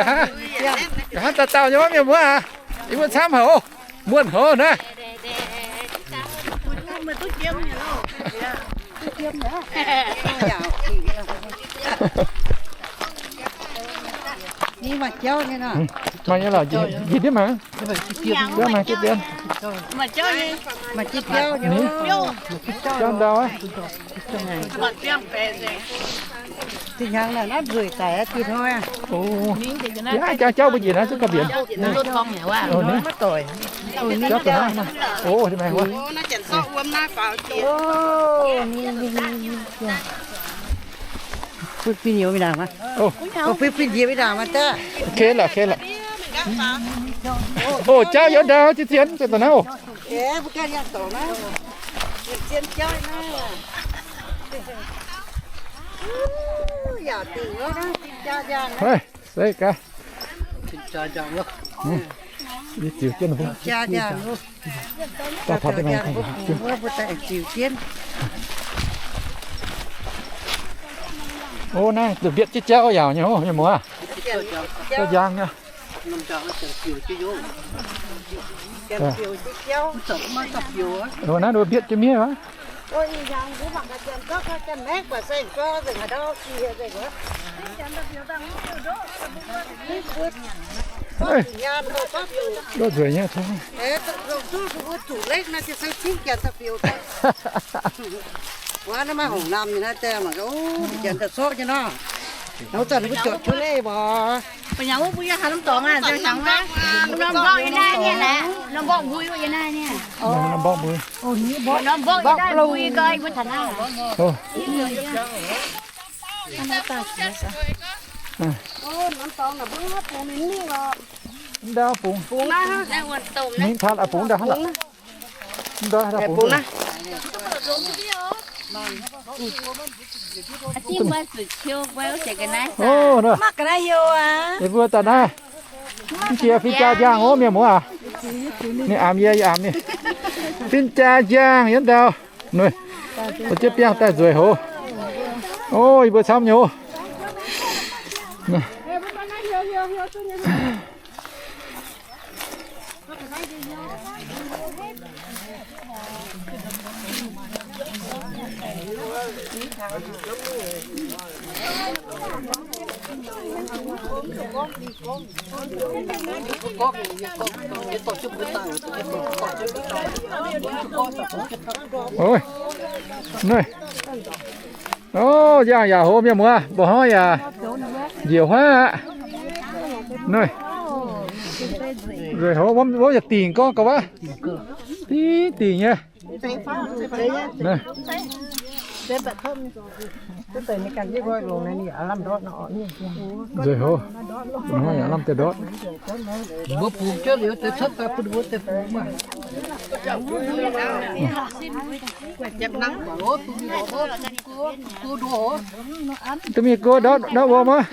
nqa'haav dauh dauh nyei wuov mienh muoz aac, yie mbuo camv haic oc, muonh haic naaiv. Maaih nyei lorqc, njiec ndiev mangc. Jauv maaih jienv ndiev. Jauv ndau aqv. Jauv, jauv mbuo njiec naaiv zungv gauh mbienx. Jauv dongh naaiv. O, maengx wuov. Bun fih njiec mingh ndaangc maah. Bun fih njiec mingh ndaangc maah daaih. Kei lorqc, kei lorqc. O, jauv yiem ndau, zien zien dongh naaiv oc. Hnoi, se gaax. Ziux jienv, ziux jienv. Ov, naaiv mbietv jienv jauv yaac nyei, mienh muoz. Jauv njang nyei. Naaiv mbietv jienv miev aqv. Nduov nzueic nyei. Norm mborqv yie naaiv nyei, norm mborqv mbui yie naaiv nyei. Norm mborqv mbui. Norm mborqv yie naaiv mbui gau, yie mbuo taux naaiv. Ndau bungx. Mingh taux aqc bungx ndau hnangv lorqc. Ndau hnangv bungx. Ov, mbuo daaih naaiv. Mv jiex fin-jaa njang ov, mienh muoz aac. Ninh aamx yie, yie aamx ninh. Fin-jaa njang yiem ndau. Ninh mbuo jienv biangh daaih nzueic hoz. Ov, yie mbuo camv nyei ov. Ov, njang yaac hoz, mienh muoz, mba'hnoi yaac njiec huaav aqv. Nzueic hoz, wuov yaac dingc gorngv ga'waav. Dingc dingc nyei. Nzueic hoz, mba'hnoi yaac lamh deix ndortv. Mbuo bungx jienv liuz deix cuotv daaih bun mbuo deix bungx maah. Duqv mingh guoqv ndortv, ndortv wuom aqv.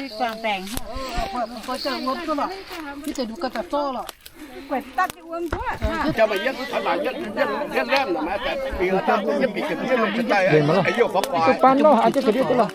Duqv ban loh, aa, jienv ga'ndiev duqv loh.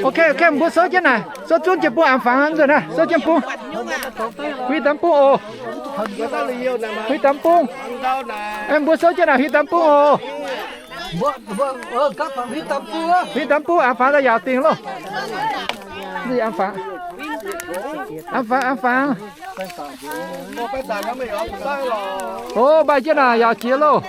Ok, ok, mbuo souv jienv naaic, souv zunv jiex bung aengx fangx nzuonx naaiv, souv jienv bung. Huih daaih bung oc. Huih daaih bung. Aengx mbuo souv jienv naaic, huih daaih bung oc. Huih daaih bung aengx fangx daaih yaauc dingc loh. Aengx fangx, aengx fangx. Oc, mbaih jienv naaic yaauc jiex loh.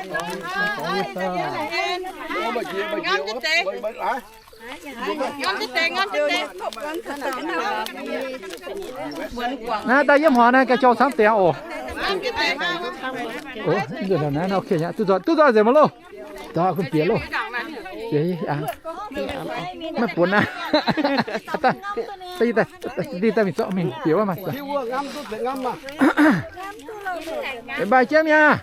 Naaiv daaih yiem horngz naaiv ga'jou camv dingx oc. Duqv nzoih nzengc mv loh. Maiv buonc aqv. Daaih mingh zorqv mingh bieqc wuov maah. Mbaih jienv mi'aqv.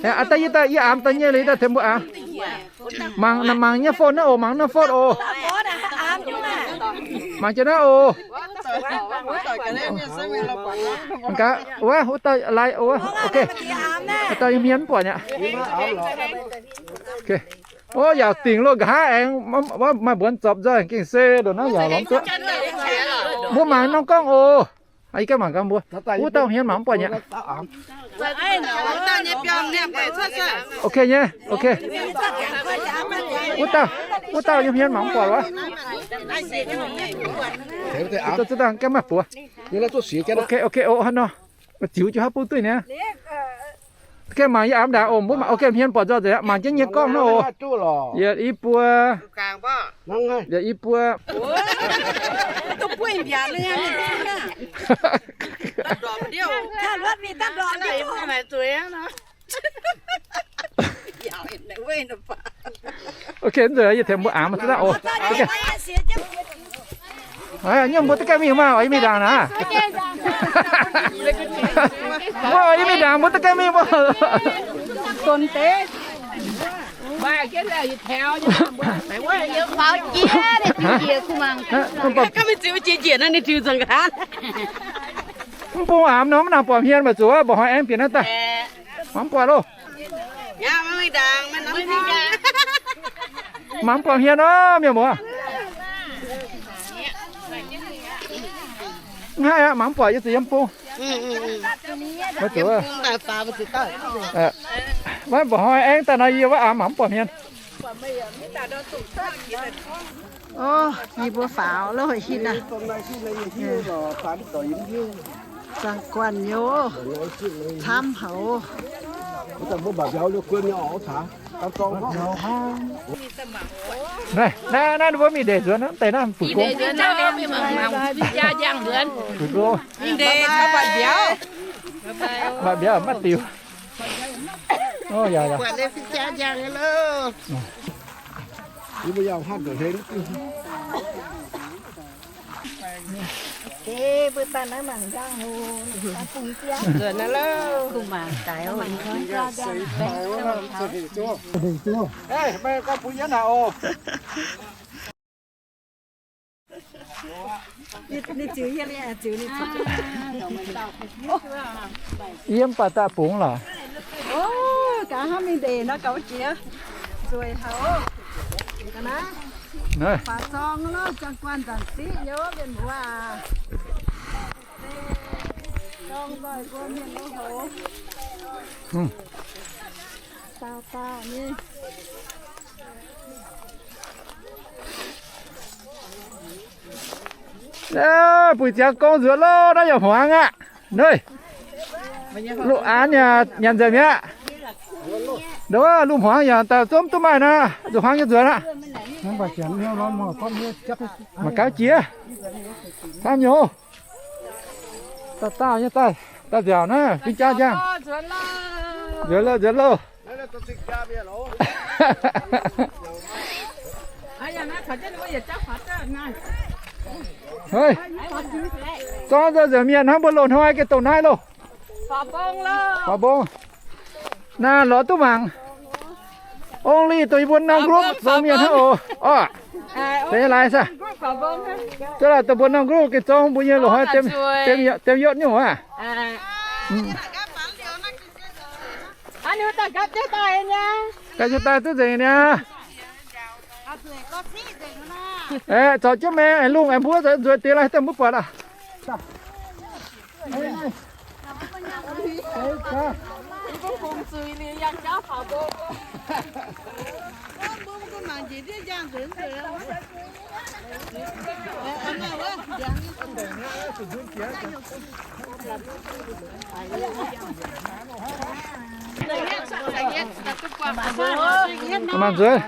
Aa, daaih yie daaih yie aamx daaih nyei liuz daaih tengx mbuo aamx. Mangc, mangc nyei phone naaiv oc, mangc naaiv phone oc. Mangc jienv naaiv oc. Mangc gaax, wuov, wuov dauh lai, wuov, ok. Dauh yiem hmien mv buatc mi'aqv. Ok. Ov, yaauc dingc loh, nqa'haav aengx, wuov, maaih mbuonx zorpc nzoih gengh se ndongc naaiv yaauc lorz duqv. Mbuo mangc norm gorngv oc. Yie ganh mangc gaax mbuo. Wuov dauh hmien mangc mv buatc mi'aqv. Ok nyei, ok. Wuov dauh, wuov dauh yiem hmien mangc mv buatc wuov. Zuqc dangh ganh maaih buoz. Ok, ok, oc, hnangv nor. Ziux jienv haaix bung duqv niaa. Ok, mangc yie aamx ndaangc oc, mbuo mangc, ok, hmien buatc nzoih nzengc aqv, mangc jienv nyei gorngv nor oc. Yietc i buo. Yietc i buo. Ok, nzunc yie tengx mbuo aav maah, zuqc daaih oc. Nyiemc mbuo duqv gaengh mingh maah, oix yie mingh ndaangc naaic. Mbuo oix yie mingh ndaangc, mbuo duqv gaengh mingh mbuo. Mv bung aamx nor mv nangc buatc hmien, maiv zuqc, mba'hnoi aengx bieqc naaiv daaih. Mangc buatc loh. Mangc buatc hmien nor, mienh muoz. Mv haih aqv, mangc buatc yie zuqc yiem bung. Maiv zuqc. Maiv mba'hnoi aengx daaih nor, yie wuov aamx mangc buatc hmien. Ov, yie mbuo faaux loh, hin aqv. Zaangc guanh nyei, camv haic. Naaiv, naaiv, naaiv mbuo mingh ndeic nzuonx, deix naaiv fu'jueiv. Mingh ndeic, mingh ndeic, mbatc mbiauz, mbatc mbiauz maiv diuc. Ov, yaac, yaac. Yie mv baac daaih bungx lorqc. Gaax hnangv mingh ndeic nor gauh jiex, nzueic haic oc. Faaux zorng loh, zaangc guanh nzanc siqv nyei mienh muoz aac. Zorng nzoih mbuo mienh muoz hoc. Dauh dauh nyei. Buix ziangx gong nzuonx loh, naaiv yaac hmuangx aqv. Neiv, loz-aanx nyanc nzengc mi'aqv. Nduov, loz-hmuangx yaac daaih zomv duqv maaih naaiv, nzuqc hmuangx nyei nzuonx aqv. Mangc gaax jiex, camv nyei. Dauh dauh nyei daaih, daaih nziaauc naaiv, fing jaa njang. Nzuonx loh, nzuonx loh. Zorngv nzengc mienh hnangv mbuo loz-hnoi gengh dongh naaiv loh. Faaux mbong. Naaiv lorz duqv mangc. Only dongh yie mbuo norm group zoux mienh hnangv oc. Orqc, deix laaix saah? Duqv laaix dongh mbuo norm group gengh zorngv mbuo nyei loz-hnoi dem yotv nyungc aqv. Gaax jienv daaih duqv nzengc niaa. Aeqv, zorc jienv maengx aengx lungh aengx mbuov nzuonx deix laaix daaih mbuo buatc aqv. Mangc nzuonx.